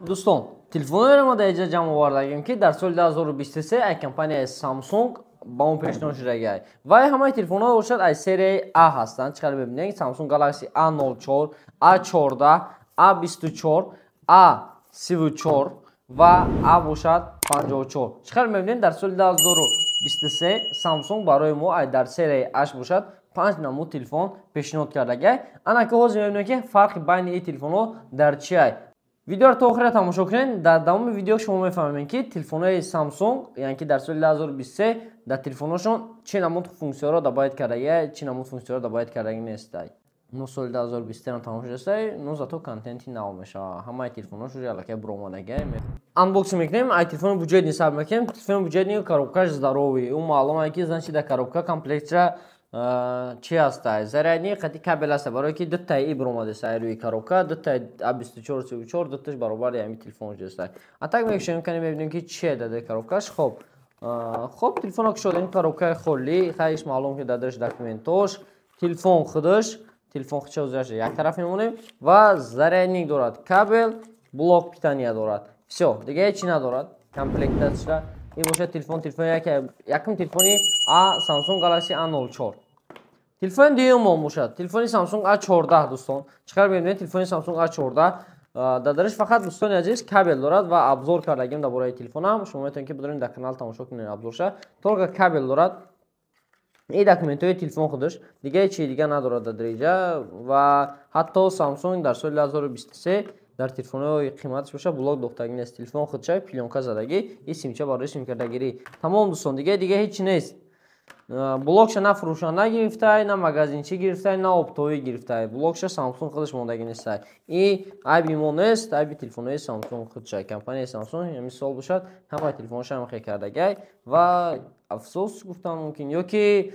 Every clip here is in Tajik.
Дӯстон, телефонҳоеро мо дар инҷа ҷамъ овардагем, ки дар соли 2023 ай компанияи Samsung ба мо пешниҳод шудагиай ва ҳамаи телефонҳо бошад, аз серияи А ҳастанд. Чӣ қадр мебинед, Samsung Galaxy A04, A14, A24, A34 ва А бошад 54. Чӣ қадр мебинед, дар соли 2023 Samsung барои мо ай дар серияи Аш бошад, панҷ намуд телефон пешниҳод кардагиай. Ана ки ҳозир мебинем, ки фарқи байни ин телефонҳо дар чи ай. Видеоро то охира тамошо кунед. Дар давоми видео шумо мефаҳмед, ки телефонҳои Samsung, яъне ки дар соли 2023 дар телефонҳошон чӣ намуд функсияро добавить кардагиай, чӣ намуд функсияро добавить кардаги нестай. Но соли 2023 тамом шудастай, но зато контенти нав мешавад. Ҳамаи телефонҳош уже аллакай буромадагиай. Unboxing мекунем, ай телефони бюджетный сар мекунем. Телефони бюджетный, коробкаш здоровый. Ӯ маълум ай, ки значит, дар коробка комплектша чи ҳастай? Зарядный қати кабел ҳаста, барое ки дутаи и биромадеста ай рӯи коробка, дутаи А24 34, дуташ баробари ҳами телефон шудастай. А так мекушем, кани мебинем, ки чие дар коробкаш. Хоб, телефонро кушодем, коробкаи холӣ. Хайш, маълум, ки дар дараш документош, телефон худаш, телефон худша озаш як тараф мемонем ва зарядник дорад, кабел, блок питания дорад. Всё, дига ҳечи надорад комплектатсия. Ин бошад телефон, телефони якум, телефони А Samsung Galaxy A04. Телефони дуюм бошад телефони Samsung A14. Дӯстон, чӣ қадр мебинед, телефони Samsung A14 дар дараш фақат, дӯстони азиз, кабел дорад ва обзор кардагим дар бораи телефонам. Шумо метавонед, ки бидоред, дар канал тамошо кунед обзорша. Только кабел дорад и документҳои телефон худаш, дига чизи дига надорад дар дариҷа. Ва ҳатто Samsung дар соли 2023 дар телефонҳои қиматаш боша, блок дохтагӣ нест. Телефон худша, плёнка задагӣ и симча барои симкардагирӣ. Тамом, дӯстон, дига ҳеҷ чи нест. Блокша на фурӯшанда гирифтай, на магазинчӣ гирифтай, на оптовӣ гирифтай. Блокша Samsung худаш мондагӣ нестай. И айби мо нест, айби телефонҳои Samsung худша. Компанияи Samsung ҳамин сол бошад, ҳамаи телефонҳоша ҳам кардагай ва афсӯс гуфтан мумкин ё ки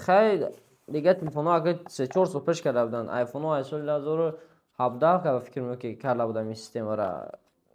хай, дигар телефонҳо агар 3-4 сол пеш карда буданд, айфонҳо аз соли 2017 фикр мекунам, ки карда будам ин системара.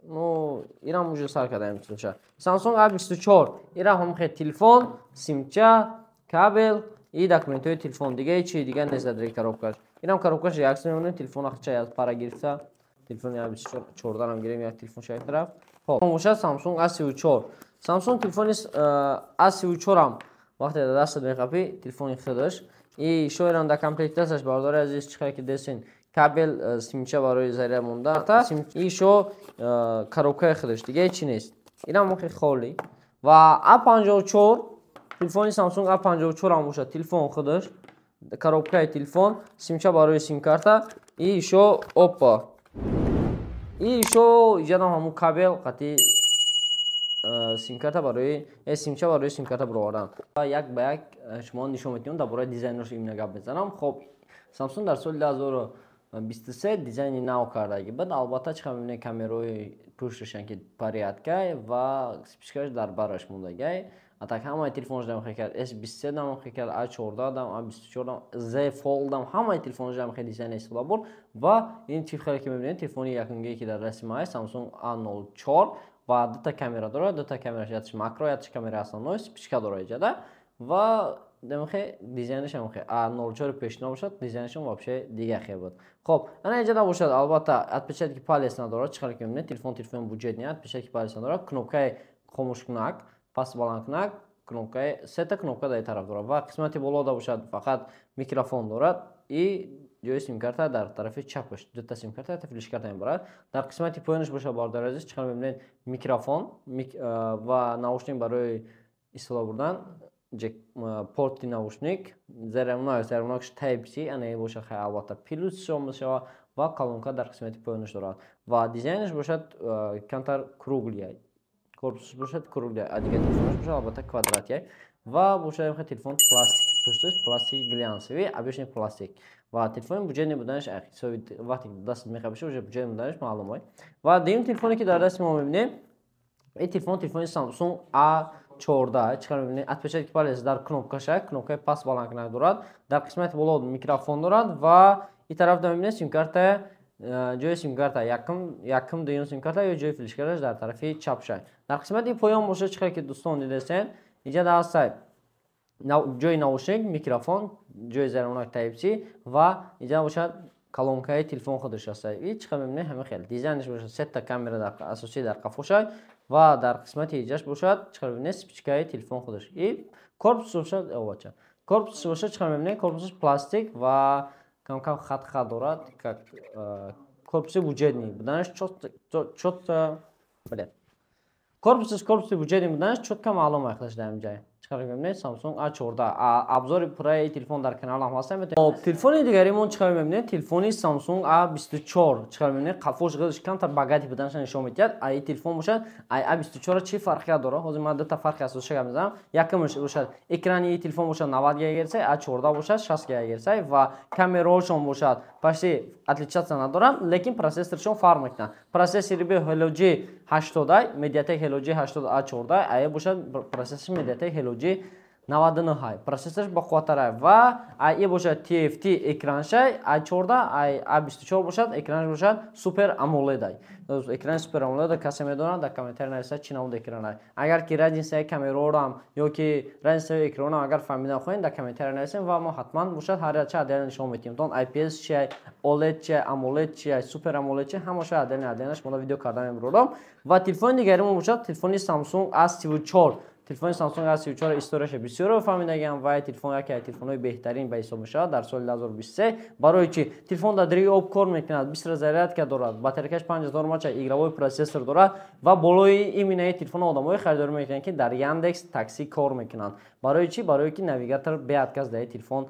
Ну, ирам уже сар кардаем чунша. Samsung A24, ирам ҳам хел телефон, симча, кабел и документҳои телефон, дига ҳечи дига нест дар коробкаш. Инам коробкаш якс мемонем, телефон ахча аз пара гирифта. Телефони A24 ам гирем, як телефон шак тараф. Хоб, бошад Samsung A34. Samsung телефони A34 ам вақте дар дастат мехапӣ, телефони худаш и шоирам дар комплектацияш, бародари азиз, чӣ ки десен, кабел, симча барои заря монда и шо коробкаи худаш, дига ҳечи нест. Инам охи холӣ. Ва A54, телефони Samsung A54 ам бошад, телефон худаш, коробкаи телефон, симча барои симкарта и шо, опа, и шо иҷадам ҳамун кабел қати симкарта барои симча барои симкарта бировардан. Як ба як шумо нишон метиҳам, дар бораи дизайнош имна гап мезанам. Хоб, Samsung дар соли 2023 дизайни нав кардаги буд. Албатта, чӣ қадр мебинед, камераҳои пушташан ки порядкай ва вспышкаш дар бараш мондагай. А так ҳамаи телефонш дам хел кард, S23 дам хел кард, A14 дам, A24 дам, Z Fold дам, ҳамаи телефонш дам хел дизайн истифода бурд. Ва ин чӣ хеле ки мебинед, телефони якумгие, ки дар дасти ма аст, Samsung A04 ва дута камера дорад. Дута камераш, якш макро, якш камера основной, вспышка дорад иҷада. Ва демхе дизайнаш ҳам хе A04 пешина бошад, дизайнашам вообще дига хе буд. Хоб, ана иҷада бошад, албатта, отпечатки палец надорад. Чӣ хеле ки мебинед, телефон телефони бюджетный, отпечатки палец надорад. Кнопкаи хомӯшкунак, паст баландкунак, кнопкаи сета кнопка дар тараф дорад ва қисмати болода бошад, фақат микрофон дорад и ҷои симкарта дар тарафи чапаш, дута симкарта, якта флешкарта мебарад. Дар қисмати поёнаш бошад, бародари азиз, чӣ қадр мебинед, микрофон ва наушник барои истифода бурдан, порти наушник, заряднакш Type C ана бошад. Хай, албатта, плюс ҳисоб мешавад ва колонка дар қисмати поёнаш дорад ва дизайнаш бошад, камтар круглый, корпусаш бошад круглый, а дигар телефонаш бошад, албатта, квадратия. Ва бошад, телефон пластик, пушташ пластики глянцевый, обычный пластик. Ва телефони бюджетный буданаш ҳисоби вақте ки дастат мехапиша, уже бюджетный буданаш маълум. Ва дуюм телефоне, ки дар дасти мо мебинем, ин телефон телефони Samsung A14. Чӣ қадр мебинед, отпечатки палец дар кнопкаша, кнопкаи паст баландкунак дорад, дар қисмати боло микрофон дорад ва ин тараф да мебинед, симкарта, ҷои симкарта якум, дуюм симкарта ё ҷои флешкарташ дар тарафи чапша. Дар қисмати поён бошад, чӣ қадр ки дӯстон дидастен, инҷа дар ҳастай ҷои наушник, микрофон, ҷои заряднак Type C ва инҷа бошад Колонкаи телефон худаш аст. И чӣ қадр мебинед, ҳама хел дизайнаш бошад, сета камера дар асосӣ дар қафошай ва дар қисмати иҷаш бошад, чӣ қадр мебинед, спичкаи телефон худаш. И корпус бошад, овача. Корпус бошад, чӣ қадр мебинед, корпусаш пластик ва кам-кам хат-хат дорад, как корпуси бюджетный буданаш чётко, блядь. Корпусаш корпуси бюджетный буданаш чётко маълум аст дар ин ҷай. Чӣ қадр мебинед, Samsung A14. Обзори пурраи телефон дар каналам ҳаст. Хоб, телефони дигаримон, чӣ қадр мебинед, телефони Samsung A24. Чӣ қадр мебинед, қафош ғизш камтар богатый буданашро нишон медиҳад. Ай телефон бошад, ай A24 чӣ фарқият дорад? Ҳозир ман дута фарқи асосиша гап мезанам. Якумаш бошад, экрани телефон бошад 90 ГГц, A14 бошад 60 ГГц ва камераҳошон бошад почти отличаться надоранд, лекин процессоршон фарқ мекунад. Процессори Helio G80, MediaTek Helio G80 A14, ая бошад процессори MediaTek Helio G99. Процессорш бақувваттар ва ай бошад TFT экраншай A14, ай A24 бошад, экранш бошад Super AMOLED. Экрани Super AMOLED касе медонад, дар комментарий нависад, чӣ намуд экран. Агар ки разницаи камераорам ё ки разницаи экранам агар фаҳмидан хоҳед, дар комментарий нависем ва мо ҳатман бошад ҳар якча отдельно нишон медиҳем. Тон IPS чия, OLED чия, AMOLED чия, Super AMOLED чия, ҳамаша отдельно отдельно шумо видео карда мебурам. Ва телефони дигаримон бошад телефони Samsung A34. Телефони Samsung A34 историяша бисёро фаҳмидагиам ва телефон яке аз телефонҳои беҳтарин ба ҳисоб мешавад дар соли 2023. Барои чӣ? Телефон дар дриги об кор мекунад, быстро зарядка дорад, батарейкаш 5000 мАч, игровой процессор дорад ва болои иминаи телефон одамое харидорӣ мекунанд, ки дар Яндекс Такси кор мекунанд. Барои чӣ? Барои ки навигатор беотказ дар телефон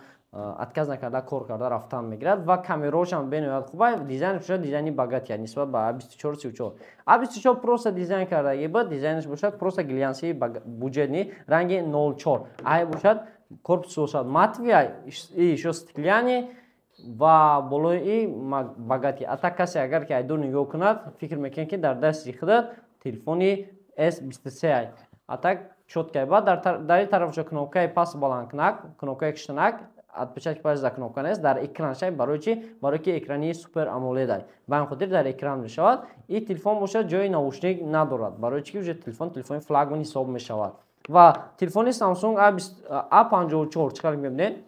отказ накарда кор карда рафтан мегирад ва камераошам бениҳоят хуба. Дизайнш бошад дизайни богатый нисбат ба A24, 34. A24 просто дизайн кардаги буд, дизайнаш бошад просто глянцевый, бюджетный, ранги 04. Ай бошад корпус бошад матовый и ещё стеклянный ва болои и богатый. А так касе агар ки айдур нигоҳ кунад, фикр мекунад, ки дар дасти худат телефони S23 ай. А так чёткай. Баъд дар ин тараф кнопкаи пас баландкунак, кнопкаи киштанак, отпечатки палец дар кнопка нест, дар экран шай. Барои чӣ? Барои ки экрани Super AMOLED ай, ба ҳамин хотир дар экран мешавад. И телефон бошад ҷои наушник надорад. Барои чӣ? Ки уже телефон телефони флагман ҳисоб мешавад. Ва телефони Samsung A54, чӣ қадр мебинед,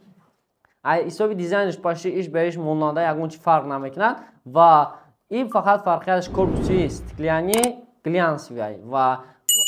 ай ҳисоби дизайнаш почти иш ба иш монанда, ягон чи фарқ намекунад ва ин фақат фарқияташ корпуси стеклянный, глянцевый ва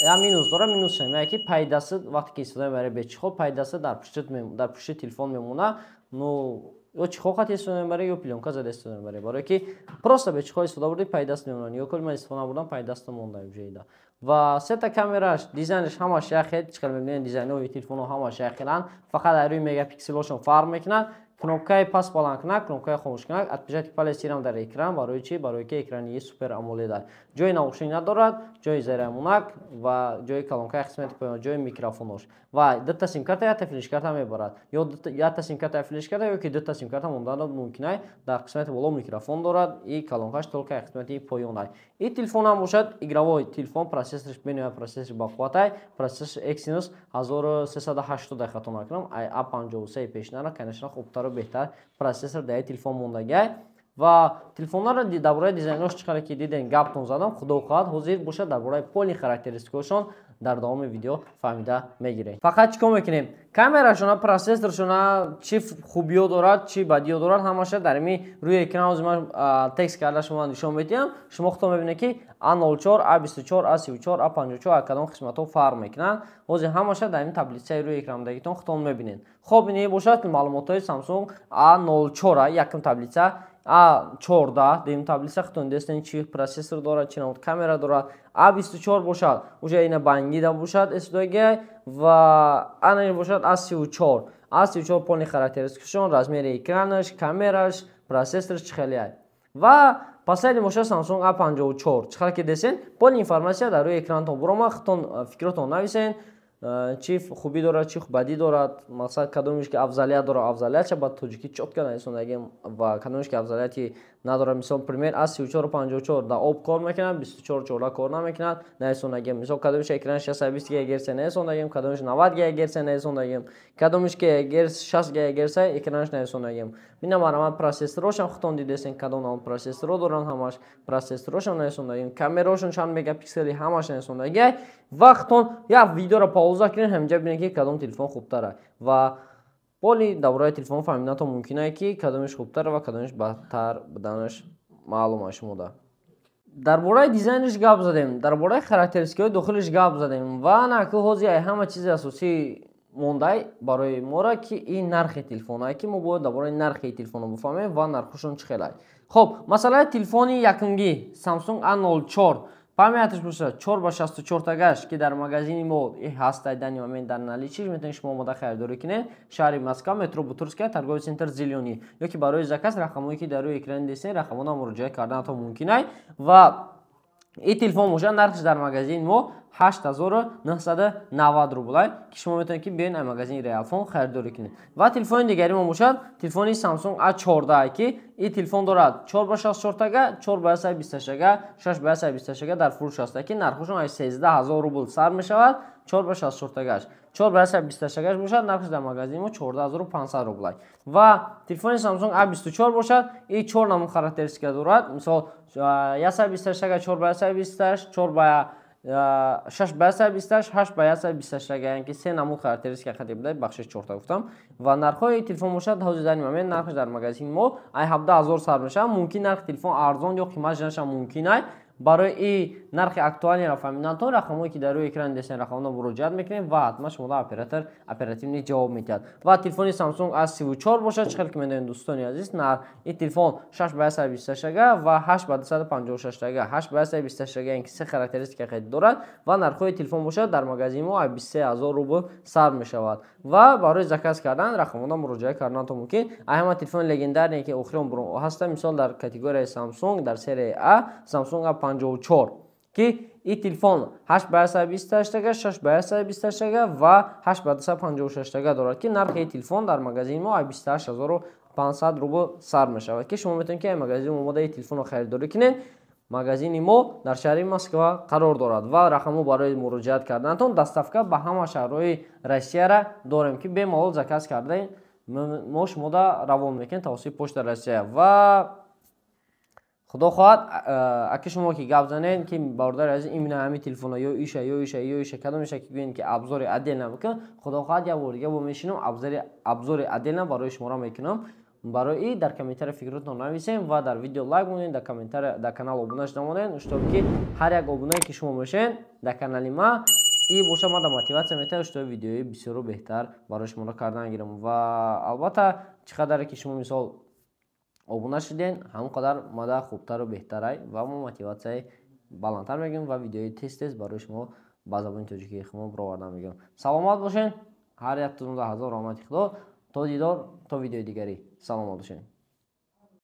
як минус дорад. Минусш ҳамяе, ки пайдасы вақте ки истифода мебаред бе чехол, пайдасы дар пушти телефон мемонад. Ну, ё чехол хати истифода мебаред, ё плёнка зада истифода мебаред, барое ки просто бе чехол истифода бурдед, пайдаст мемонад. Ё коли ман истифода набурдам, пайдаст монда уҷоида. Ва сета камераш, дизайнаш ҳамаш як хел. Чӣ қадр мебинед, дизайнҳои телефонҳо ҳамаш як хеланд, фақат дар рӯи мегапикселҳошон фарқ мекунад. Кнопкаи пас баландкунак, кнопкаи хомӯшкунак, отпечатки палец ирам дар экран. Барои чӣ? Барои ки экрани Super AMOLED аст. Ҷои наушник надорад, ҷои зарямонак ва ҷои колонкаи қисмати поён, ҷои микрофонош ва дута симкарта, якта флешкарта мебарад, ё якта симкарта, флешкарта, ё ки дута симкарта мондан мумкин ай. Дар қисмати боло микрофон дорад и колонкаш только қисмати поён ай. И телефонам бошад игровой телефон, процессорш бениҳоят процессори бақувват ай, процессор Exynos 1380, хато накунам. Ай A53 пешинара, конечно, хубтару беҳтар процессор дар телефон мондагиай. Ва телефонҳоро дар бораи дизайнош, чӣ қадр ки дидем, гаптон задам. Худо хоҳад, ҳозир бошад дар бораи полный характеристикаҳошон дар давоми видео фаҳмида мегирем. Фақат чӣ кор мекунем? Камерашона, процессоршона, чӣ хубиё дорад, чӣ бадиё дорад, ҳамаша дар ими рӯи экран ҳозир ман текст карда шумо нишон медиҳам. Шумо худтон мебинед, ки A04, A24, A34, A54 аз кадом қисматҳо фарқ мекунанд. Ҳозир ҳамаша дар ин таблицаи рӯи экрандагитон худтон мебинед. Хоб, ин бошад маълумотҳои Samsung A04, якум таблица, A14 дуюм таблица. Худтон дестен, чӣ процессор дорад, чӣ намуд камера дорад. A24 бошад, уже ина бангида бошад эсдоги ва ана бошад A34. A34 полный характеристикашон, размери экранаш, камераш, процессорш чӣ хеле. Ва последний бошад Samsung A54. Чӣ хеле ки десен, полный информация дар рӯи экранатон буромад. Худтон фикротон нависен, чӣ хубӣ дорад, чӣ бадӣ дорад, мақсад, кадомеш ки афзалият дорад, афзалиятша ба тоҷикӣ чётко нависондагим ва кадомеш ки афзалияти надорад. Мисол, пример, A34 54 дар об кор мекунад, 24 14 кор намекунад, нависондагим. Мисол, кадомеш экранаш 120 ГГц нависондагим, кадомеш 90 ГГц нависондагим, кадомеш ки герц 60 ГГц экранаш нависондагим. Бина, марҳамат, процессорошам худтон дидесен, кадом намуд процессоро доранд, ҳамаш процессорошам нависондагим, камераошон чанд мегапиксели, ҳамаш нависондагиай. Ва худтон як видеоро пауза кунед, ҳаминҷа бинед, ки кадом телефон хубтар ва Боли дар бораи телефон фаҳмиданатон мумкин ае, ки кадомиш хубтар ва кадомиш бадтар буданаш маълум аст шумода. Дар бораи дизайнаш гап задем, дар бораи характеристикаҳои дохилиш гап задем ва наку ҳозир ай ҳама чизи асосӣ мондай барои мора, ки ин нархи телефонае, ки мо бояд дар бораи нархи телефонро бифаҳмем ва нархҳошон чӣ хелай. Хоб, масъалаи телефони якумгӣ Samsung A04 памяташ бошад 4 ба 64 тагаш, ки дар магазини мо ҳаст, данный момент дар наличии, метавонед шумо омода харидорӣ кунед. Шаҳри Москва, метро Бутырская, торговый центр «Зелёный», ё ки барои заказ рақамҳое, ки дар рӯи экрани дестен, рақамҳоро муроҷиат карданатон мумкин ай. Ва ин телефон бошад, нархш дар магазини мо 8990 рублай, ки шумо метавонед, ки биёед, ай магазини Реалфон харидорӣ кунед. Ва телефони дигари мо бошад телефони Samsung A14, ки ин телефон дорад 4 ба 64 тага, 4 ба 128 тага, 6 ба 128 тага дар фурӯш ҳаста, ки нархошон аз 13 000 рубл сар мешавад 4 ба 64 тагаш. 4 ба 128 тагаш бошад, нархш дар магазини мо 14 500 рублай. Ва телефони Samsung A24 бошад, ин 4 намуд характеристика дорад, мисол 128 тага, 4 ба 128, 4 ба 6 ба 128, 8 ба 128 тага, яъне ки се намуд характеристика хати буда, бахшиш, чорта гуфтам. Ва нархҳои телефон бошад, ҳозир дар ин момент нархш дар магазини мо ай 17 000 сар мешавад. Мумкин нархи телефон арзон ё қимат шуданашам мумкин ай. Барои и нархи актуальныйро фаҳмиданатон рақамҳое, ки дар рӯи экрани дестен, рақамҳоро муроҷиат мекунем ва ҳатман шумода оператор оперативный ҷавоб медиҳад. Ва телефони Samsung A34 бошад, чӣ хел ки медонед, дӯстони азиз, нар ин телефон 6 ба 128 тага ва 8 ба 256 тага, 8 ба 128 тага, яъне ки се характеристика хеле дорад. Ва нархҳои телефон бошад, дар магазини мо аз 23 000 рубл сар мешавад ва барои заказ кардан рақамҳоро муроҷиат карданатон мумкин. Ай ҳама телефони легендарные, ки охирон ҳаста, мисол, дар категорияи Samsung, дар серияи А, Samsung A54, ки ин телефон 8 ба 128 тага, 6 ба 128 тага ва 8 ба 256 тага дорад, ки нархи ин телефон дар магазини мо аз 28 500 рубл сар мешавад, ки шумо метавонед, ки ай магазин омода ин телефонро харидорӣ кунед. Магазини мо дар шаҳри Москва қарор дорад ва рақамҳо барои муроҷиат карданатон. Доставка ба ҳама шаҳрҳои Россияра дорем, ки бемалол заказ кардаем, мо шумода равон мекунем тавассути Почта Россия. Ва худо хоҳад, аки шумо ки гап занед, ки бародари азиз, именно ҳамин телефона ё иша, ё иша, ё иша, кадомеша ки гӯед, ки обзори отдельно бикун, худо хоҳад, як бор дига бо мешинам, обзори отдельно барои шуморо мекунам. Барои дар комментария фикротон нависем ва дар видео лайк монед, дар комментария, дар канал обуна шуда монед, чтобы ки ҳар як обунае, ки шумо мешавед дар канали ма, и боша мада мотиватсия метавад, что видеои бисёру беҳтар барои шуморо кардан гирам. Ва албатта, чӣ қадаре ки шумо, мисол, обуна шуден, ҳамон қадар мада хубтару беҳтарай ва мо мотиватсияи баландтар мегирем ва видеои тез тез барои шумо ба забони тоҷикии хумо бировардан мегирам. Саломат бошен, ҳар яктонда ҳазор раҳмати Худо. То дидор, то видеои дигарӣ, саломат бошен.